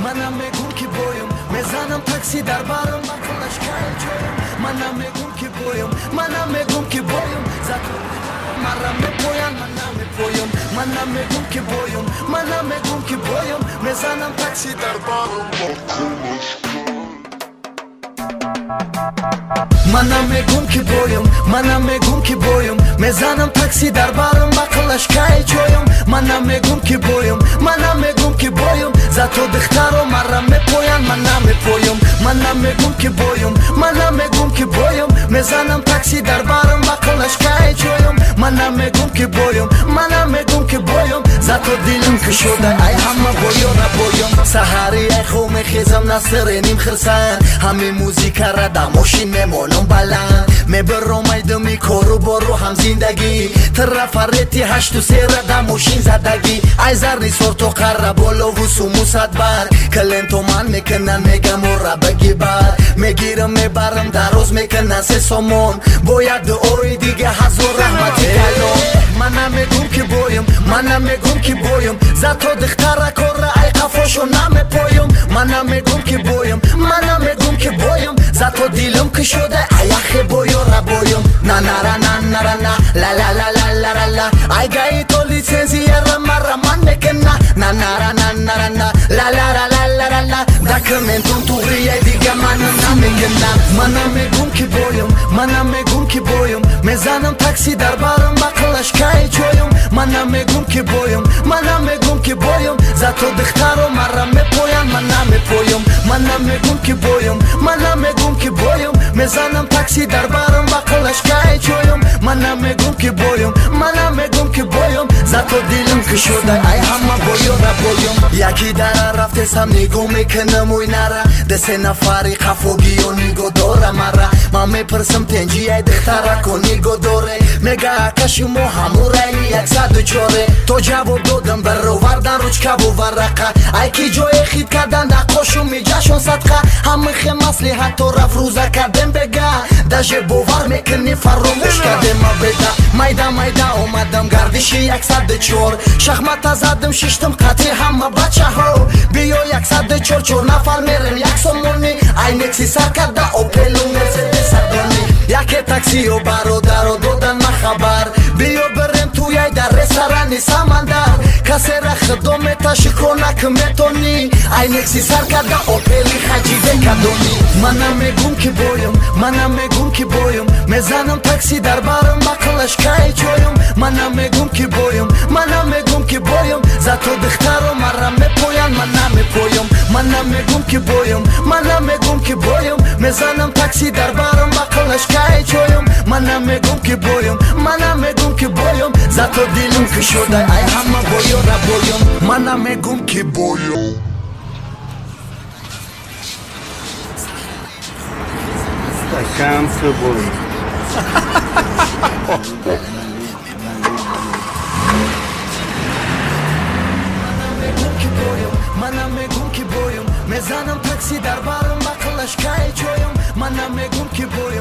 Манам мегум ки боем, мезанам такси дар барам, ақлаш кай ҷоем. Манам мегум ки боем, манам мегум ки боем, зато мара мепоян, ман намепоем. Манам мегум ки боем, манам мегум ки боем, мезанам такси дар барам. Манам мегум ки боем, манам мегум ки боем, мезанам такси дар барам, ақлаш кай ҷоем. Манам мегум ки боем, манам мегум ки боем, зато духтаро мара мепоян, ман намепоем. Манам мегум ки боем, манам мегум ки боем, мезанам такси дар барам, ақлаш кай ҷоем. Манам мегум ки боем, манам мегум ки боем, зато дилим кушода, ай ҳама боёра боем. Саҳари ай хоб мехезам, насреним хирсанд, ҳами музикара дар мошин мемонам баланд. Мебаром айдами кору бору ҳам зиндагӣ, трафарети ҳашту сера дар мошин задагӣ. Ай зарни сорто қарра болову суму садбар, каленто ман мекунан, мегам ора баги бар. Мегирам, мебарам, дароз мекунан се сомон, бояд дуои дига ҳазор раҳмати калон. Манам мегум ки боем, манам мегум ки боем, зато духтара кора ай қафошо намепоем. Манам мегум ки боем, манам мегум ки боем, зато дилам кушода, аяхе боёра боем. На нара на нара на ла ла ла ла ла ла ла, ай гаи то лицензияра мара ман мекуна. На нара на нара на ла ла ла ла ла ла ла, документум туғрия дига манам намекуна. Манам мегум ки боем, манам мегум ки боем, мезанам такси дар барам, ақлаш кай ҷоем. Манам мегум ки боем, манам мегум ки боем, зато духтаро мара мепоян, ман намепоем. Манам мегум ки боем, манам мегум ки боем, мезанам такси дар барам, ақлаш кай ҷоем. Манам мегум ки боем, манам мегум ки боем, зато дилим кушода, ай ҳама боёра боем. Яки дара рафтесам, нигоҳ мекунам ойнара, десе нафари қафогиё нигоҳ дора мара. Ман мепурсам, тенҷи ай духтарако нигоҳ доре? Мега, ака, шумо ҳамурайли 104-е. То ҷавоб додам, баровардан ручкаву варақа, ай ки ҷое хит кардан дар қошу миҷашон садқа. Ҳамихе маслиҳатто рафт, рӯза кардем бега, даже бовар мекунӣ, фаромӯш кардем абеда. Майда майда омадам гардиши 104, шахмата задам, шиштам қатъи ҳама бачаҳо. Биё 104, чор нафар мерем, як сомонӣ, ай некси сар карда опелу мерседесадони. Яке таксиё бародаро додан ма хабар, биё бирем туяй дар ресторани Самандар. Касера худо мета, шукро накун, метонӣ, ай некси сар карда опели хаҷиде кадонӣ. Манам мегум ки боем, манам мегум ки боем, мезанам такси дар барам, ақлаш кай ҷоем. Манам мегум ки боем, манам мегум ки боем, зато духтаро мара мепоян, ман намепоем. Манам мегум ки боем, манам мегум ки боем, мезанам такси дар барам, ақлаш кай ҷоем. Манам мегум ки боем, манам мегум ки боем, зато дилим кушода, ай ҳама боёра боем. Манам мегум ки боем. Стакан с собой. Манам мегум ки боем, мезанам такси дар барам, ақлаш кай ҷоем. Манам мегум ки боем.